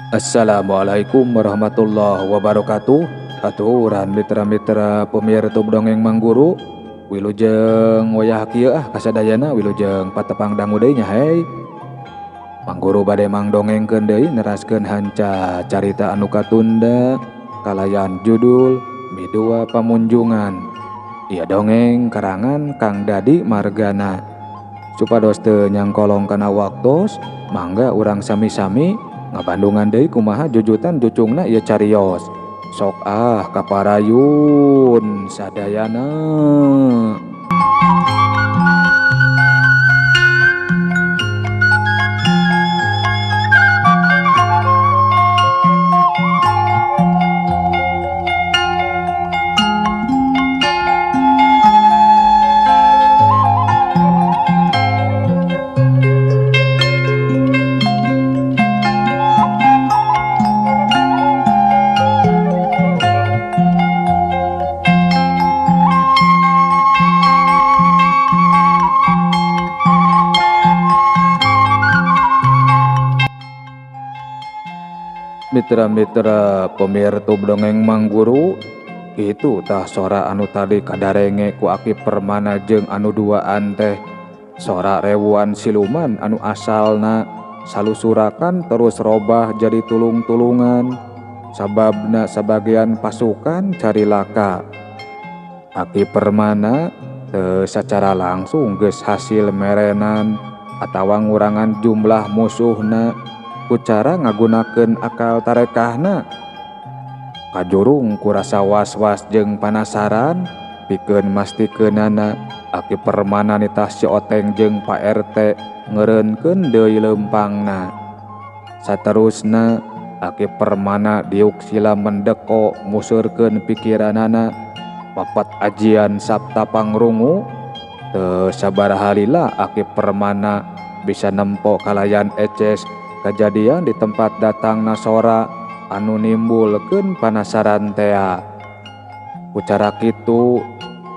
Assalamualaikum warahmatullahi wabarakatuh. Aturan mitra-mitra pemirsa dongeng Mangguru, wilujeng wayah kieu ah kasadayana wilujeng patepang dangu deui nya hei. Mangguru bade mangdongengkeun deui neraskeun hanca carita anu katunda kalayan judul Midua Pamunjungan. Ieu dongeng karangan Kang Dadi Margana. Supados teu nyangkolong kana waktos, mangga urang sami-sami ngabandungan deui kumaha jujutan jucungna ieu carios. Sok ah kaparayun sadayana. Mitra-mitra pemirsa dongeng Mangguru, itu tah sora anu tadi kadarenge ku Aki Permana jeung anu duaan teh. Sora rewuan siluman anu asalna salusurakan terus robah jadi tulung-tulungan. Sababna sabagian pasukan cari laka. Aki Permana teu sacara langsung geus hasil merenan atawa ngurangan jumlah musuhna ku cara ngagunakeun akal tarekahna. Kajurung ku rasa was-was jeung panasaran pikeun mastikeunana Aki Permana nitah si Oteng jeung Pak RT ngeureunkeun deui leumpangna. Saterusna Aki Permana diuk sila mendeko museurkeun pikiranana papat ajian Sabta Pangrungu. Teu sabaraha lila Aki Permana bisa nempo kalayan eces kejadian di tempat datangna sora anu nimbulkeun panasaran tea. Ku cara kitu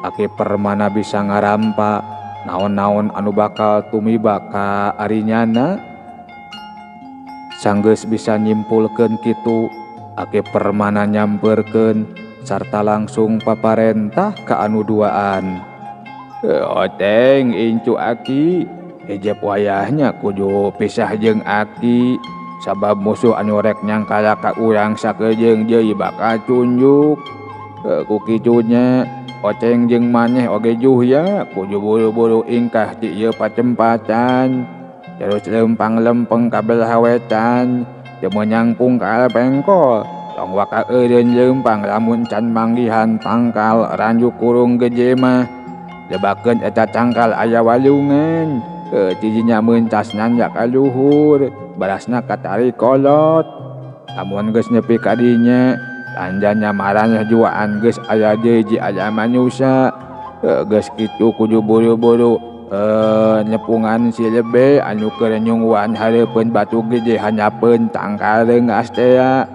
Aki Permana bisa ngarampa naon-naon anu bakal tumiba ka arinyana. Sanggeus bisa nyimpulkeun kitu, Aki Permana nyamperkeun sarta langsung paparentah ka anu duaan. Oteng incu Aki, ejep wayahnya kudu pisah jeung Aki, sabab musuh anu rek nyangkala ka urang sakejeung deui bakal tunjuk. Ku kitunya Oceng jeung maneh oge juhya kudu buru-buru ingkah ti ieu pacempatan, terus lempang-lempeng ka belah wetan, teu menyangkung ka pengkol. Tong waka eureun lempang lamun can manggihan tangkal ranju kurung gede mah. Jebakeun eta tangkal aya walungan. Tijinya meuntas nanjak ka luhur, barasna katari kolot. Lamun geus nepi ka dinya, tanjanya maraneh juaan geus aya deui ji aya manusia. Geus kitu kudu buru-buru nepungan si lebe anu keur nyungguan hareupeun batu gede hanyapeun tangkal reungas tea.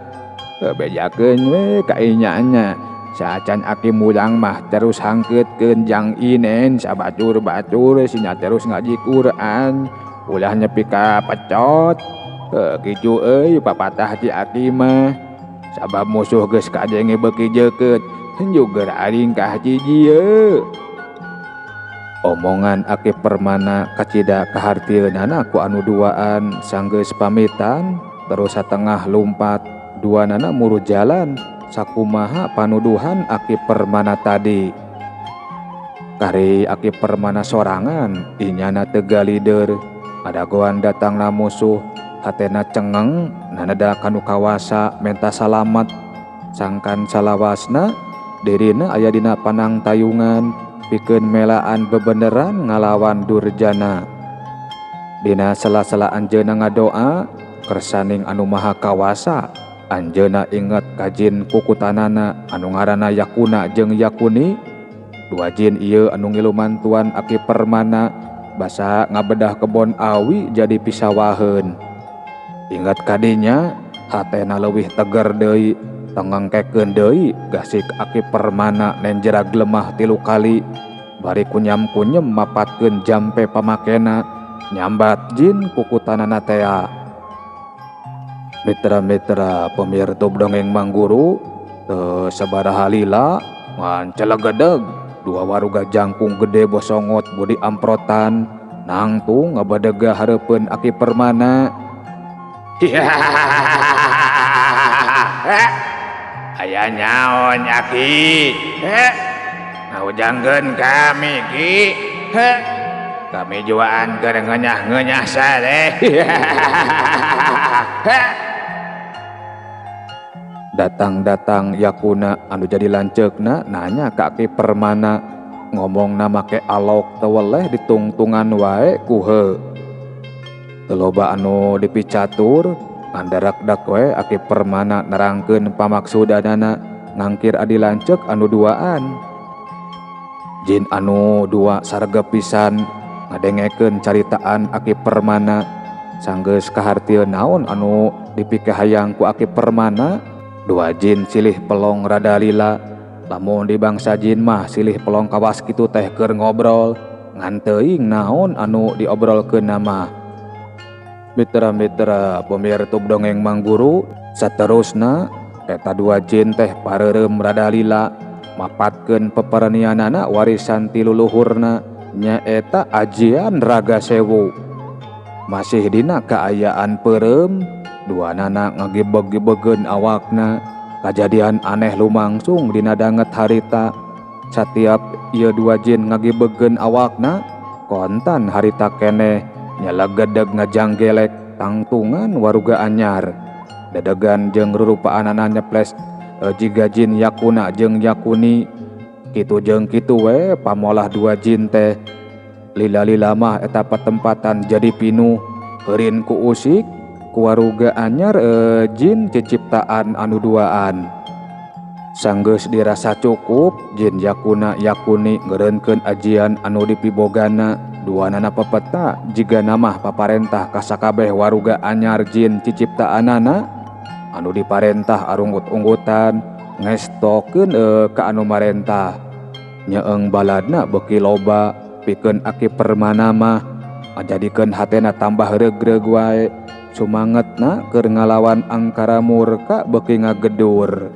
Bejakeun we ka inyana. Saacan Aki mulang mah terus hangkeutkeun jang inen sabatur-batur sinya terus ngaji Quran ulah nepi ka pecot. Kitu euy papatah ti Aki mah, sabab musuh geus kadenge beuki jeukeut juga aringkah ciji ye. Omongan Aki Permana kacida kahartieunana ku anu duaan sanggeus pamitan terus satengah lumpat duanana muru jalan sakumaha panuduhan Aki Permana tadi. Kari Aki Permana sorangan inyana teu galider, adagoan datangna musuh hatena cengeng nanada kanu kawasa menta salamet. Sangkan salawasna dirina aya dina panang tayungan pikeun melaan bebeneran ngalawan durjana. Dina sela-sela anjeunna ngadoa kersaning anu maha kawasa, anjeunna inget ka jin kukutanana anu ngaranna Yakuna jeung Yakuni. Dua jin ieu anu ngilu mantuan Aki Permana basa ngabedah kebon awi jadi pisawaheun. Inget kadinya hatena leuwih teger deui, tengengkekeun deui gasik Aki Permana nenjerag lemah 3 kali bari kunyam-kunyem mapatkeun jampe pamakena nyambat jin kukutanana tea. Mitra-mitra pemirsa dongeng Mangguru teu sabaraha lila ngan celegedeg dua waruga jangkung gede bosongot budi amprotan nangtung ngabadega hareupeun Aki Permana. Aya nyaon Aki, ngahujangkeun kami Ki, kami juaan keur ngenyah-ngenyah sare. Datang-datang Yakuna anu jadi lanceukna nanya ka Aki Permana, ngomongna make alok teu weleh ditungtungan wae ku heu. Teu loba anu dipicatur, ngandarakdak we Aki Permana nerangkeun pamaksudanana ngangkir adi lanceuk anu duaan. Jin anu dua sargep pisan ngadengekeun caritaan Aki Permana, sanggeus kahartieun naon anu dipikahayang ku Aki Permana. Dua jin silih pelong rada lila, lamun di bangsa jin mah silih pelong kawas kitu teh keur ngobrol, ngan teuing naon anu diobrolkeun mah. Mitra-mitra pemirsa dongeng Mangguru, saterusna eta dua jin teh pareureum rada lila mapatkeun pepernianana warisan ti luluhurna nyaeta ajian Raga Sewu. Masih dina kaayaan peureum, dua nana ngagibeg-gibegeun awakna. Kajadian aneh lumangsung dina danget harita. Satiap ieu dua jin ngagibegeun awakna, kontan harita keneh nyelegedeg ngajanggelek tangtungan waruga anyar. Dedegan jeung rurupaanana nyeples jiga jin Yakuna jeung Yakuni. Kitu jeung kitu we pamolah dua jin teh. Lila-lila mah eta patempatan jadi pinuh, heurin ku usik kuwaruga anyar jin ciciptaan anu duaan. Sanggeus dirasa cukup, jin Yakuna Yakuni ngeureunkeun ajian anu dipibogana. Duanana pepeta jiga namah paparentah kasakabeh waruga anyar jin ciciptaanana anu diparentah arunggut-unggutan ngestokeun ka anu marentah. Nyeeng baladna beuki loba pikeun Aki Permana mah ngajadikeun hatena tambah reug-reug wae. Sumangetna keur ngalawan angkara murka beuki ngagedur.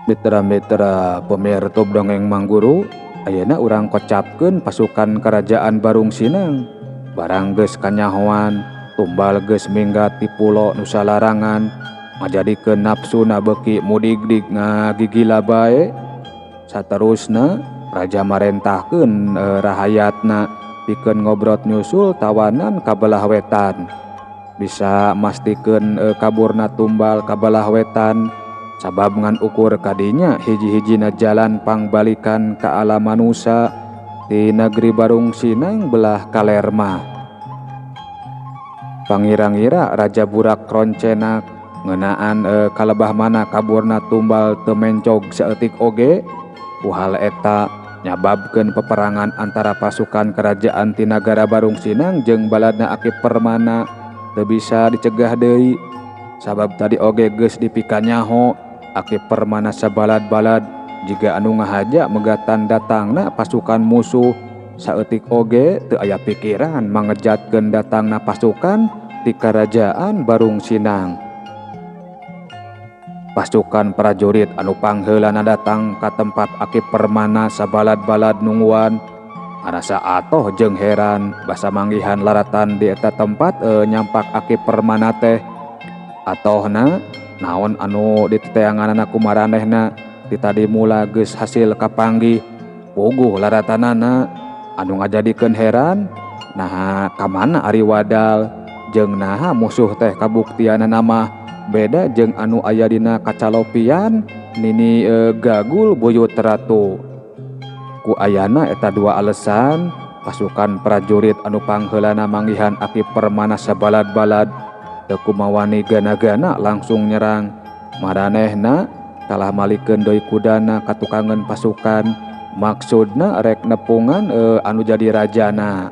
Mitra-mitra pemirsa dongeng Mangguru, ayeuna urang kocapkeun pasukan kerajaan Barung Sinang. Barang geus kanyahoan, tumbal geus minggat ti pulo Nusa Larangan, ngajadikeun nafsuna beuki mudigdig ngagigila bae. Saterusna raja marentahkeun rahayatna pikeun ngobrot nyusul tawanan ka belah wetan. Bisa mastikeun kaburna tumbal ka belah wetan. Sabab ngan ukur kadinya hiji-hijina jalan pangbalikan ka alam manusa di negeri Barung Sinang belah kaler mah. Pangira-ngira Raja Burak Roncenak ngeunaan kalebah mana kaburna tumbal teu mencog saeutik oge, ku hal eta nyababkeun peperangan antara pasukan kerajaan ti nagara Barung Sinang jeung baladna Aki Permana teu bisa dicegah deui. Sabab tadi oge geus dipikanyaho Aki Permana sabalad-balad jiga anu ngahaja megatan datangna pasukan musuh. Saeutik oge teu aya pikiran mangejatkeun datangna pasukan ti kerajaan Barung Sinang. Pasukan prajurit anu pangheulana datang ka tempat Aki Permana sabalad-balad nungguan. Arasa atoh jeung heran basa manggihan laratan di eta tempat nyampak Aki Permana teh. Atohna naon anu diteteanganana ku maranehna ti tadi mula geus hasil kapanggih puguh laratanana anu ngajadikeun heran naha ka mana ari wadal jeung naha musuh teh kabuktianana mah beda jeung anu aya dina kacalopian nini gagul buyut ratu. Ku ayana eta dua alesan pasukan prajurit anu pangheulana manggihan Aki Permana sabalad-balad teu kumawani gana-gana langsung nyerang. Maranehna kalah malikeun deui kudana katukangeun pasukan maksudna rek nepungan anu jadi rajana.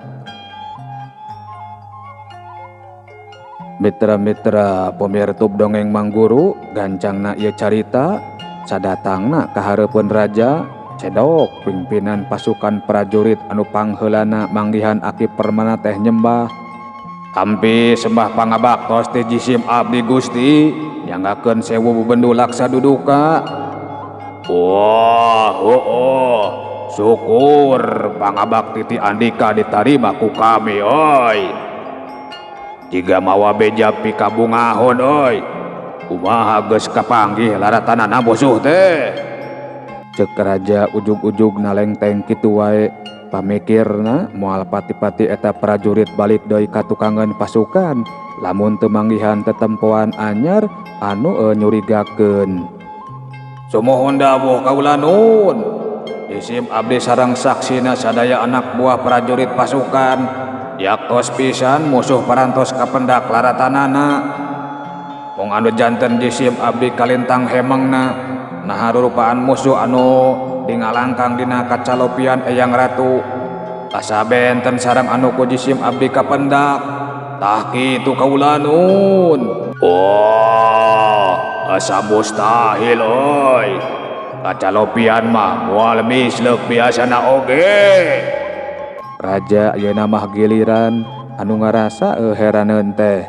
Mitra-mitra pamirtub dongeng Mangguru gancangna ieu carita sadatangna ka hareupeun raja cedok pimpinan pasukan prajurit anu pangheulana manggihan Aki Permana teh nyembah. Tampi sembah pangabaktos ti jisim abdi Gusti nyanggakeun sewu bebendu laksa duduka. Wah, oh, syukur pangabakti ti andika ditarima ku kami oi. Jiga mawa beja pikabungahon oi. Kumaha geus kapanggih laratanana musuh teh. Cek raja ujug-ujug nalengteng kitu wae pamikirna moal pati-pati eta prajurit balik deui ka tukangeun pasukan lamun teu manggihan tetempoan anyar anu nyurigakeun. Sumuhun dawuh kaula nuhun. Isim abdi sareng saksina sadaya anak buah prajurit pasukan yaktos pisan musuh parantos kapendak laratanana. Mung anu janten jisim abdi kalintang hemengna naha rurupaan musuh anu dingalangkang dina kacalopian Eyang Ratu asa benten sareng anu ku jisim abdi kapendak. Tah kitu kaula nun. Oh, asa mustahil oi. Kacalopian mah moal misleuk biasana oge. Raja ayeuna mah giliran anu ngarasa heraneun teh.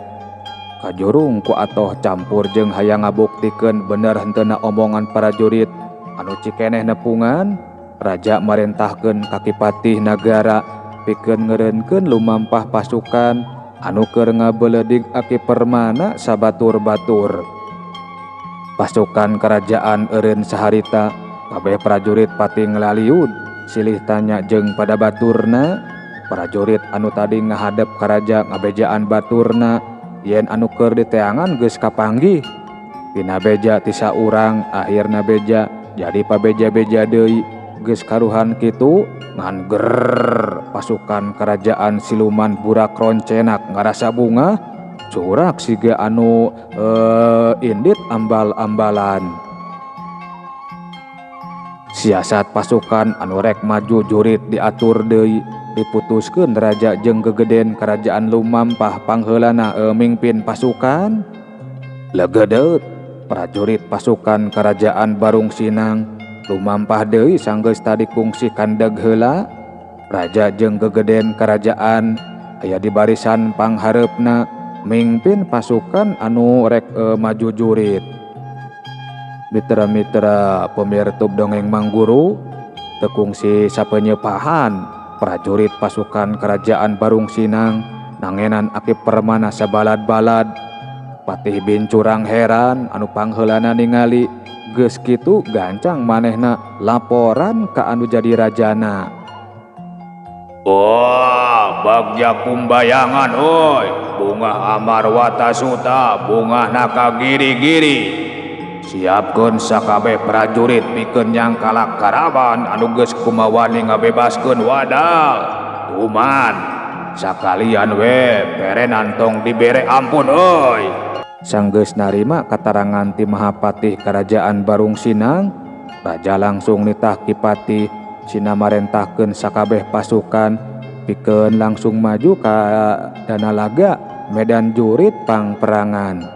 Kajurung ku atoh campur jeung hayang ngabuktikeun bener henteuna omongan prajurit anu cikeneh nepungan. Raja marentahkeun ka Ki Patih Nagara pikeun ngeureunkeun lumampah pasukan anu keur ngabeledig Aki Permana sabatur-batur. Pasukan kerajaan eureun saharita kabeh prajurit pati nglaliud silih tanya jeung pada baturna. Prajurit anu tadi ngahadep ka raja ngabejaan baturna yen anu keur diteangan geus kapanggih. Tina beja ti saurang akhirna beja jadi pabeja-beja deui. Geus karuhan kitu ngan ger pasukan kerajaan siluman burak roncenak ngarasa bunga curak siga anu indit ambal-ambalan. Siasat pasukan anu rek maju jurit diatur deui diputuskeun raja jeung gegeden kerajaan lumampah pangheulana mingpin pasukan. Legedeut prajurit pasukan kerajaan Barung Sinang lumampah deui sanggeus tadi kungsi kandeg heula. Raja jeung gegeden kerajaan aya di barisan panghareupna mingpin pasukan anu rek maju jurit. Mitra-mitra pamirtub dongeng Mangguru teu kungsi sapenyepahan prajurit pasukan kerajaan Barung Sinang nangenan Aki Permana sabalad-balad. Patih Bincurang heran anu pangheulana ningali geus kitu gancang manehna laporan ka anu jadi rajana. Wah, bagja kumbayangan oi, bunga Amarwata Suta, bunga naka giri-giri. Siapkeun sakabeh prajurit pikeun nyangkalak karaban anu geus kumawani ngabebaskeun wadal. Tuman sakalian we perenan tong dibere ampun oi. Sanggeus narima katarangan ti Mahapatih Kerajaan Barung Sinang, raja langsung nitah Ki Patih sina marentahkeun sakabeh pasukan pikeun langsung maju ka dana laga medan jurit pangperangan.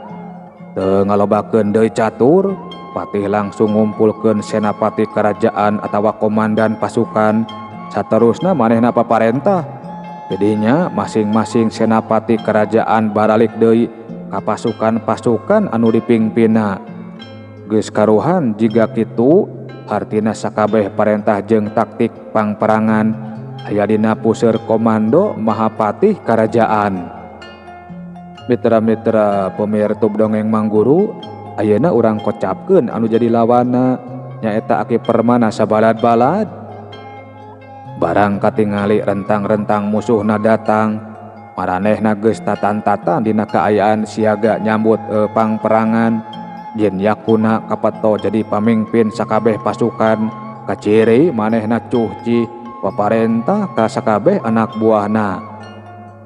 Teu ngalobakeun deui catur, Patih langsung ngumpulkeun senapati kerajaan atawa komandan pasukan. Saterusna manehna paparentah. Jadinya masing-masing senapati kerajaan baralik deui ka pasukan-pasukan anu dipingpina. Geus karuhan jiga kitu, hartina sakabeh parentah jeung taktik pangperangan aya dina puseur komando Mahapatih Kerajaan. Mitra-mitra pamirtub dongeng Mangguru, ayeuna urang kocapkeun anu jadi lawanna. nyaeta Aki Permana sabalad-balad. Barang katingali rentang-rentang musuhna datang, maranehna geus tatan-tatan dina kaayaan siaga nyambut pangperangan. Jin Yakuna kapeto jadi pamingpin sakabeh pasukan, kaciri manehna cuhci paparentah ka sakabeh anak buahna.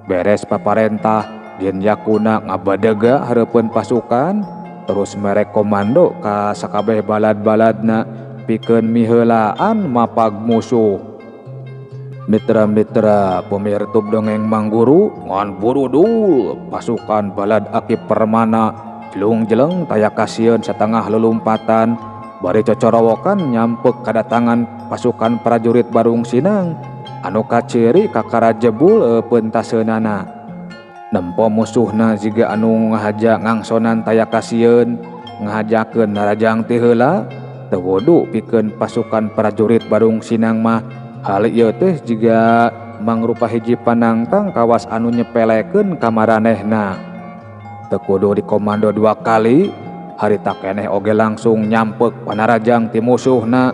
Beres paparentah, Jin Yakuna ngabadega hareupeun pasukan, terus mere komando ka sakabeh balad-baladna pikeun miheulaan mapag musuh. Mitra-mitra pemirtub dongeng Mangguru, ngan burudul pasukan balad Aki Permana jelung-jeleng taya kasieun satengah lulumpatan bari cocorowokan nyampek kadatangan pasukan prajurit Barung Sinang anu kaciri kakara jebul pentaseunana. Nempo musuhna jiga anu ngahaja ngangsonan taya kasieun ngahajakeun narajang ti heula teu wudu pikeun pasukan prajurit Barung Sinang mah. Hal ieu teh jiga mangrupa hiji panangtang kawas anu nyepelekeun ka maranehna. Teu kudu dikomando dua kali, harita keneh oge langsung nyampek panarajang ti musuhna.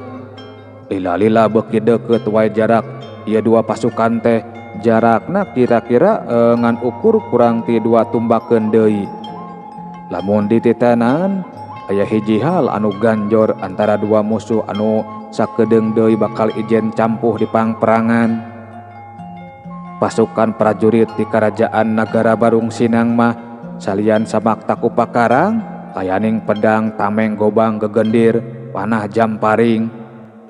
Lila-lila beuki deukeut wae jarak ieu dua pasukan teh, jarakna kira-kira ngan ukur kurang ti dua tumbakeun deui. Lamun dititenan, aya hiji hal anu ganjor antara dua musuh anu sakedeung deui bakal ijen campuh di pangperangan. Pasukan prajurit di kerajaan Nagara Barung Sinang mah salian samakta ku pakarang, kayaning pedang, tameng, gobang, gegendir, panah jamparing.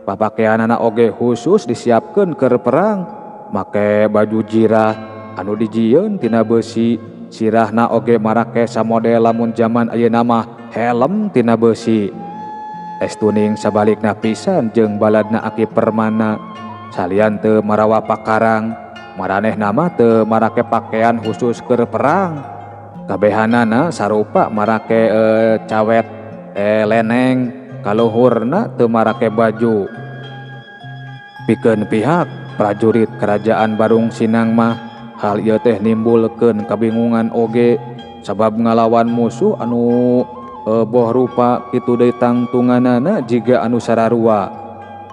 Papakeanana oge khusus disiapkeun keur perang, make baju jirah anu dijieun tina beusi, sirahna oge marake samodel lamun jaman ayeuna mah helm tina beusi. Estuning sabalikna pisan jeung baladna Aki Permana, salian teu marawa pakarang, maranehna mah teu marake pakaian khusus keur perang. Kabehanana sarupa marake cawet leneng, kaluhurna teu marake baju. Pikeun pihak prajurit kerajaan Barung Sinang mah hal ieu teh nimbulkeun kabingungan oge, sabab ngalawan musuh anu boh rupa kitu deui tangtunganana jiga anu sararua.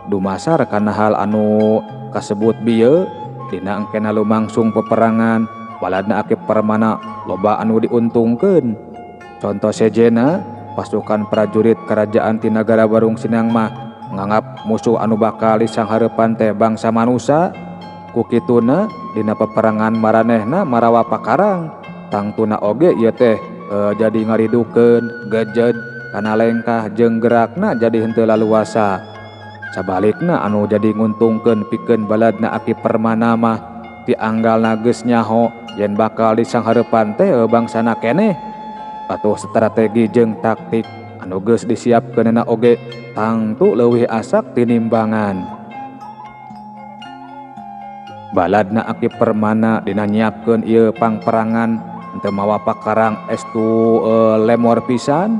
Dumasar kana hal anu kasebut bieu, dina engkena lumangsung peperangan baladna Aki Permana loba anu diuntungkeun. Conto sejena, pasukan prajurit kerajaan ti Nagara Barung Sinang mah nganggap musuh anu bakal disanghareupan teh bangsa manusa. Ku kituna dina peperangan maranehna marawa pakarang, tangtuna oge ieu teh jadi ngaridukeun gejed kana lengkah jeung gerakna jadi henteu laluasa. Sabalikna anu jadi nguntungkeun pikeun baladna Aki Permana mah tianggalna geus nyaho yen bakal disanghareupan teh bangsana keneh. Atuh strategi jeung taktik anu geus disiapkeunana oge tangtu leuwih asak tinimbangan. Baladna Aki Permana dina nyiapkeun ieu pangperangan teu mawa pakarang estu lemor pisan,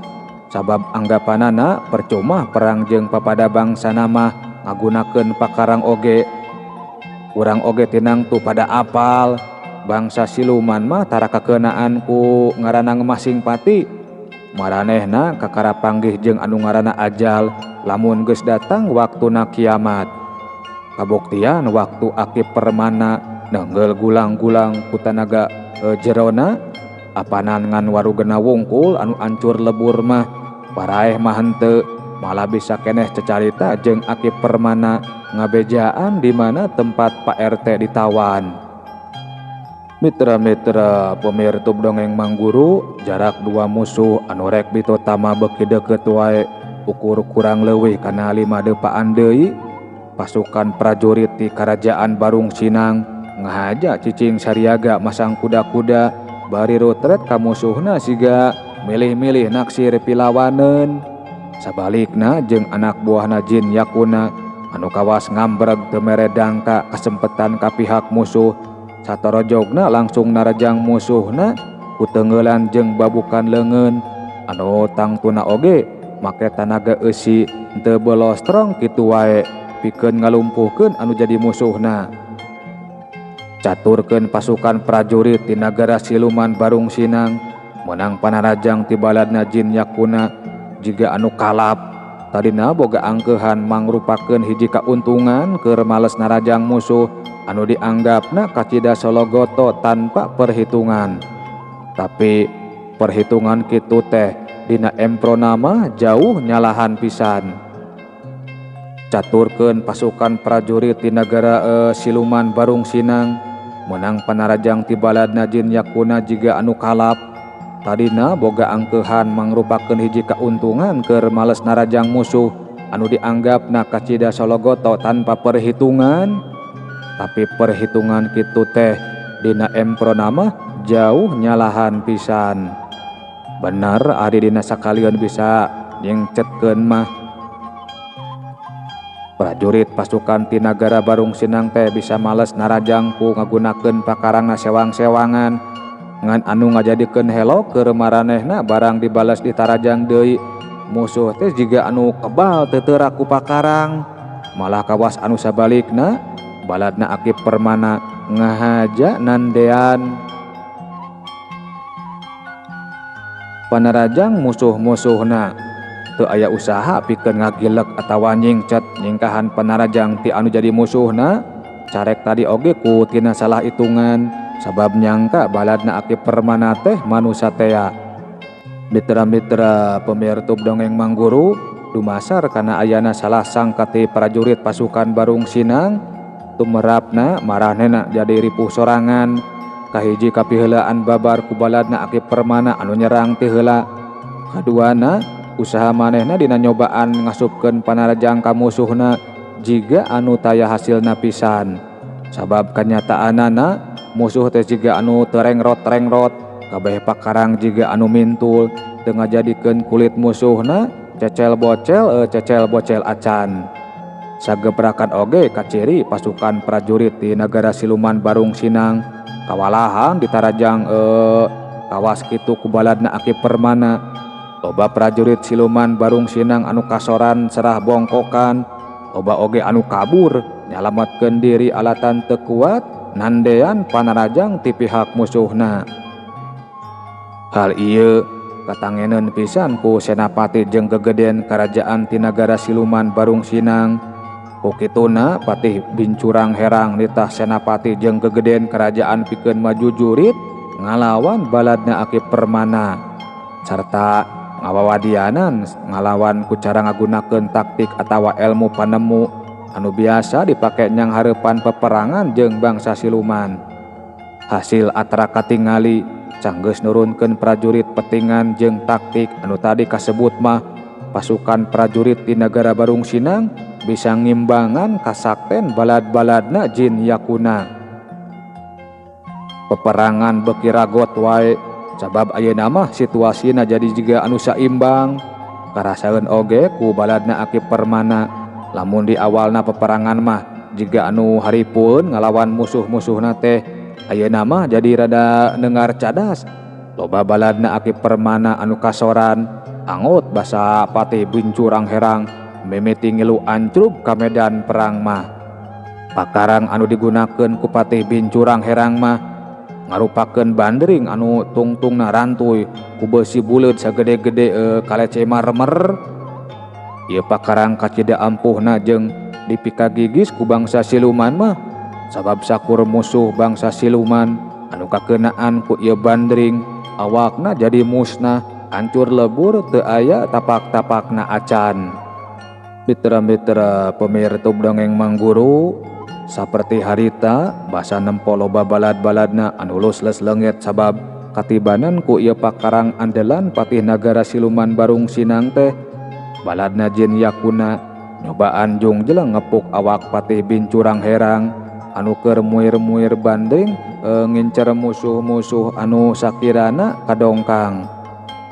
sabab anggapanana percuma perang jeung papada bangsana mah ngagunakeun pakarang oge. Urang oge tinangtu pada apal bangsa siluman mah tara kakeunaan ku ngaranna masing pati. Maranehna kakara panggih jeung anu ngaranna ajal lamun geus datang waktuna kiamat. Kabuktian waktu Aki Permana nenggel gulang-gulang ku tanaga jerona, apanan ngan warugena wungkul anu ancur lebur mah paraeh mah henteu, malah bisa keneh cecarita jeung Aki Permana ngabejaan di mana tempat Pak RT ditawan. Mitra-mitra pemirtub dongeng Mangguru, jarak dua musuh anu rek bitotama beuki deukeut wae, ukur kurang leuwih kana 5 deupaan deui. Pasukan prajurit ti kerajaan Barung Sinang ngahaja cicing sariaga masang kuda-kuda bari rutret ka musuhna siga milih-milih naksir pilawaneun. Sabalikna jeung anak buahna Jin Yakuna anu kawas ngambreg teu mere dangka kasempetan ka pihak musuh. Satorojogna langsung narajang musuhna ku teungeulan jeung babukan leungeun anu tangtuna oge make tanaga eusi teu belostrong kitu wae pikeun ngalumpuhkeun anu jadi musuhna. Caturkeun pasukan prajurit ti nagara siluman Barung Sinang menang panarajang ti baladna Jin Yakuna jiga anu kalap. Tadina boga angkeuhan mangrupakeun hiji kauntungan keur males narajang musuh anu dianggapna kacida sologoto tanpa perhitungan. Tapi perhitungan kitu teh dina emprona mah jauh nyalahan pisan. Caturkeun pasukan prajurit ti nagara siluman Barung Sinang menang panarajang ti baladna Jin Yakuna jiga anu kalap. Tadina boga angkeuhan mangrupakeun hiji kauntungan keur males narajang musuh anu dianggapna kacida sologoto tanpa perhitungan. Tapi perhitungan kitu teh dina emprona mah jauh nyalahan pisan. Bener ari dina sakalian bisa nyengcetkeun mah. Prajurit pasukan ti nagara Barung Sinang teh bisa males narajang ku ngagunakeun pakarangna sewang-sewangan. Ngan anu ngajadikeun helo keur maranehna barang dibales ditarajang deui. Musuh teh jiga anu kebal teu teurak ku pakarang. Malah kawas anu sabalikna baladna Aki Permana ngahaja nandean. Panarajang musuh-musuhna teu aya usaha pikeun ngagilek atawa nyingcet nyingkahan panarajang ti anu jadi musuhna. Carek tadi oge ku tina salah hitungan sabab nyangka baladna Aki Permana teh manusa tea. Mitra-mitra pemirtub dongeng Mangguru dumasar kana ayana salah sangka ti prajurit pasukan Barung Sinang tumerapna maranehna jadi ripuh sorangan. Kahiji kapiheulaan babar ku baladna Aki Permana anu nyerang ti heula. Kaduana usaha manehna dina nyobaan ngasupkeun panarajang ka musuhna jiga anu taya hasilna pisan. Sabab kanyataanana musuh teh jiga anu terengrot-rengrot, kabeh pakarang jiga anu mintul teu ngajadikeun kulit musuhna cecel bocel cecel bocel acan. Sagebrakan oge kaciri pasukan prajurit di nagara siluman Barung Sinang kawalahan ditarajang kawas kitu ku baladna Aki Permana. Loba prajurit siluman Barung Sinang anu kasoran serah bongkokan, loba oge anu kabur nyalametkeun diri alatan teu kuat nandean panarajang ti pihak musuhna. Hal ieu katangeneun pisan ku senapati jeung gegeden karajaan ti nagara siluman Barung Sinang. Ku kituna Patih Bincurang Herang nitah senapati jeung gegeden kerajaan pikeun maju jurit ngalawan baladna Aki Permana sarta ngawawadianan ngalawan ku cara ngagunakeun taktik atawa ilmu panemu anu biasa dipake nyang hareupan peperangan jeung bangsa siluman. Hasil atra katingali canggeus nurunkeun prajurit petingan jeung taktik anu tadi kasebut mah pasukan prajurit di nagara Barung Sinang bisa ngimbangan kasakten balad-baladna Jin Yakuna. Peperangan beuki ragot wae sabab ayeuna mah situasina jadi jiga anu saimbang. Karasaeun oge ku baladna Aki Permana lamun di awalna peperangan mah jiga anu haripun ngalawan musuh-musuhna teh ayeuna mah jadi rada nengar cadas. Loba baladna Aki Permana anu kasoran angut basa Patih Bincurang Herang mimiti ngilu ancrub ka medan perang mah. Pakarang anu digunakeun ku Patih Bincurang Herang mah ngarupakeun bandring anu tungtungna rantuy ku beusi buleud sagede-gede kalece marmer. Ieu pakarang kacida ampuhna jeung dipikagigis ku bangsa siluman mah sabab sakur musuh bangsa siluman anu kakeunaan ku ieu bandring awakna jadi musnah hancur lebur teu aya tapak-tapakna acan. Mitra-mitra pemirtub dongeng Mangguru saperti harita basa nempo loba balad-baladna anu lus-les leungit sabab katibanan ku ieu pakarang andalan Patih nagara siluman Barung Sinang teh baladna Jin Yakuna nyobaan jungjeleng ngepuk awak Patih Bincurang Herang anu keur muir-muir bandring ngincer musuh-musuh anu sakirana kadongkang.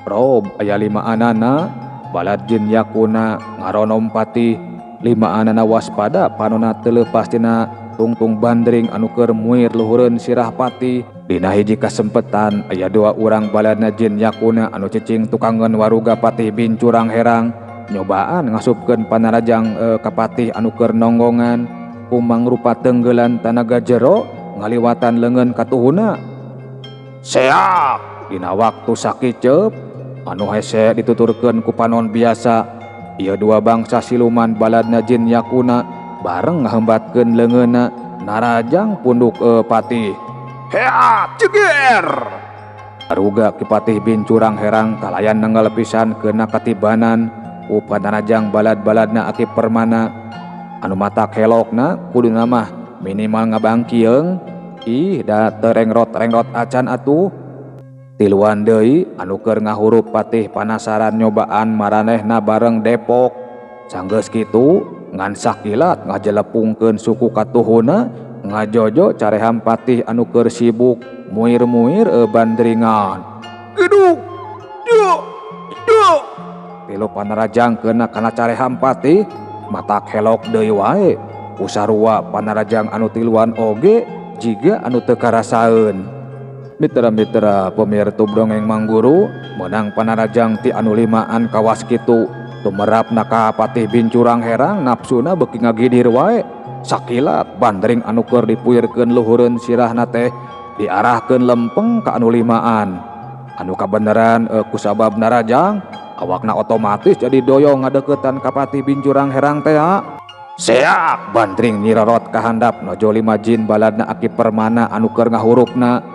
Rob aya lima anana balad Jin Yakuna ngaronom Patih lima anana waspada panona teu leupas tina tungtung bandring anu keur muir luhureun sirah Patih. Dina hiji kasempetan aya dua urang baladna Jin Yakuna anu cicing tukangeun waruga Patih Bincurang Herang nyobaan ngasupkeun panarajang ka Patih anu keur nonggongan ku mangrupa tenggelan tanaga jero ngaliwatan leungeun katuhuna. Seak dina waktu sakiceup anu hese dituturkeun ku panon biasa Ieu dua bangsa siluman baladna jin yakuna bareng ngahembatkeun leungeunna narajang punduk patih. Hea ceger. Baruga Ki Patih Bincurang Herang kalayan nenggal pisan kena katibanan ku panarajang balad-baladna Aki Permana anu matak helokna kuduna mah minimal ngabangkieung ih da teu rengrot-rengrot acan atuh. Tiluan deui anu keur ngahurup patih panasaran nyobaan maranehna bareng Depok sanggeus kitu ngan sakilat ngajelepungkeun suku katuhuna ngajojo careham patih anu keur sibuk muir-muir bandringan. Geduk yo yo tilu panarajang kena kana careham patih matak helok deui wae usarua panarajang anu tiluan oge jiga anu teu karasaeun. Mitra-mitra pemirsa dongeng Mangguru menang panarajang ti anu limaan kawas kitu tumerapna ka Patih Bincurang Herang nafsuna beuki ngagidir wae sakilat bandring anu keur dipuirkeun luhureun sirahna teh diarahkeun lempeng ka anu limaan anu kabeneran kusabab narajang awakna otomatis jadi doyong ngadeukeutan ka Patih Bincurang Herang teh. Seak bandring nyirorot kahandap nojo lima jin baladna Aki Permana anu keur ngahurupna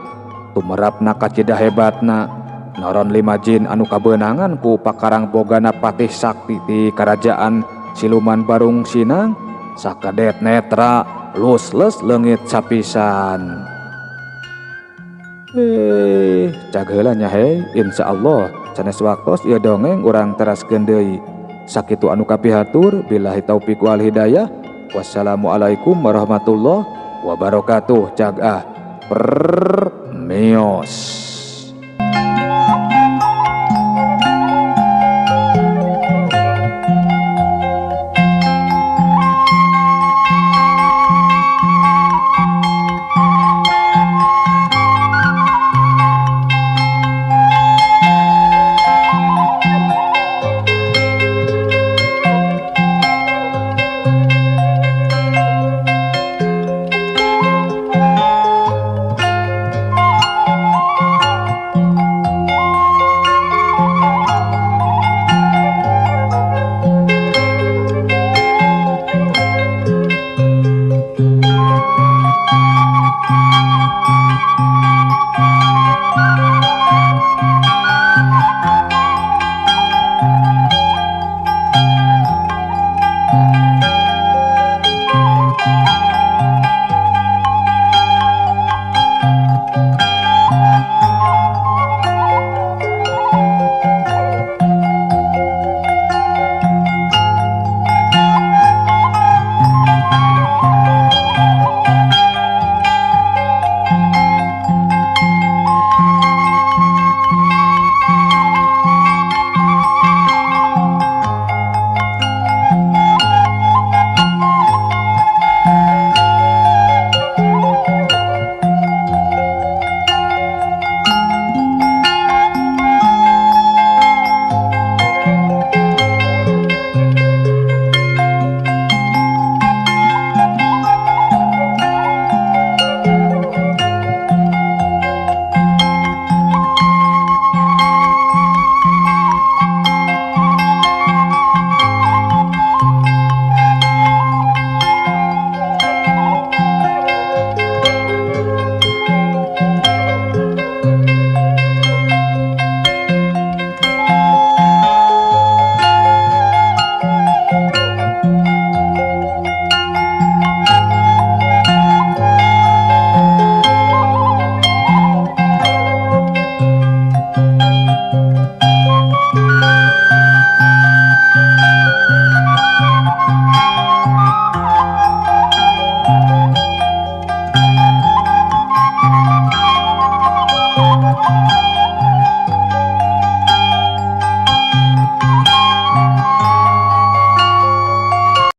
tumerapna kacida hebatna noron lima jin anu kabeunangan ku pakarang bogana patih sakti ti karajaan siluman Barung Sinang sakadet netra lusles leungit sapisan. Cag heula nya hei, insyaallah sanes waktos ieu dongeng urang teraskeun deui. Sakitu anu kapihatur, billahi taufik wal hidayah. Wassalamualaikum warahmatullahi wabarakatuh. Cag ah. Mios.